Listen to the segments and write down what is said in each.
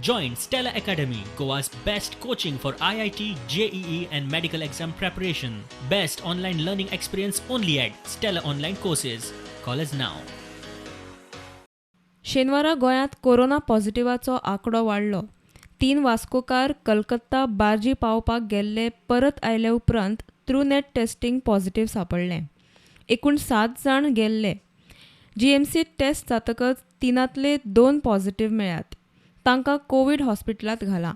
Join Stella Academy, Goa's best coaching for IIT, JEE, and medical exam preparation. Best online learning experience only at Stella Online Courses. Call us now. शेनवारा गोंयांत corona पॉझिटिव्हाचो आंकडो वाडलो. 3 वास्कोकार कलकत्ता बार्जी पावपाक गेल्ले परत आयले उपरांत ट्रूनेट टेस्टिंग पॉझिटिव्ह सांपडलें. एकूण 7 जाण गेल्ले. जीएमसीत टेस्ट जातकच 3 2 पॉझिटिव्ह मेळ्ळ्यात. तांकां कोवीड हॉस्पिटलांत घालां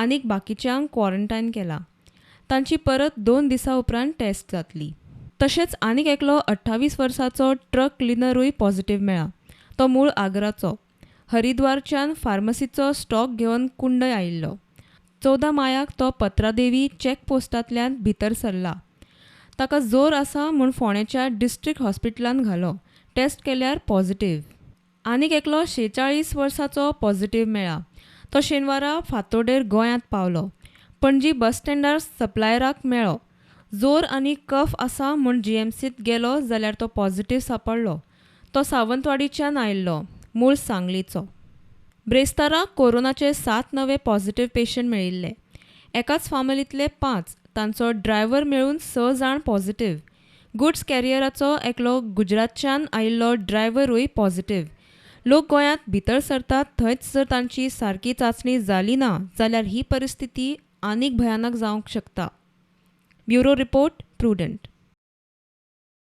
आनीक बाकीच्यांक क्वॉरंटायन केला. तांची परत 2 दिसां उपरांत टेस्ट जातली. तशेंच आनीक एकलो 28 वर्सांचो ट्रक क्लिनरूय पॉझिटिव्ह मेळ्ळा. तो मूळ आग्राचो. हरिद्वारच्यान फार्मसीचो स्टॉक घेवन कुंडय आयिल्लो. 14 मायाक तो पत्रादेवी चॅकपोस्टांतल्यान भितर सरला. ताका जोर आसा म्हूण फोंडेच्या डिस्ट्रिक्ट हॉस्पिटलांत घालो. टेस्ट केल्यार पॉझिटिव्ह. आनीक एकलो 46 वर्सांचो पॉझिटिव्ह मेळ्ळा. तो शेनवारा फांतोडेर गोंयांत पावलो. पणजी बस स्टँडार सप्लायराक मेळ्ळो. जोर आनी कफ आसा म्हूण जीएमसीत गेलो जाल्यार तो पॉझिटिव्ह सांपडलो. तो सावंतवाडीच्यान आयिल्लो, मूळ सांगलीचो. ब्रेस्तारा कोरोनाचे 7 नवे पॉझिटिव्ह पेशंट मेळिल्ले. एकाच फामिलींतले 5, तांचो ड्रायव्हर मेळून 6 जाण पॉझिटिव्ह. गुड्स कॅरियराचो एकलो गुजरातच्यान आयिल्लो ड्रायव्हरूय पॉझिटिव्ह. लोक गोंयांत भितर सरतात थंयच जर तांची सारकी चांचणी जाली ना जाल्यार ही परिस्थिती आनीक भयानक जावंक शकता. Bureau report, Prudent.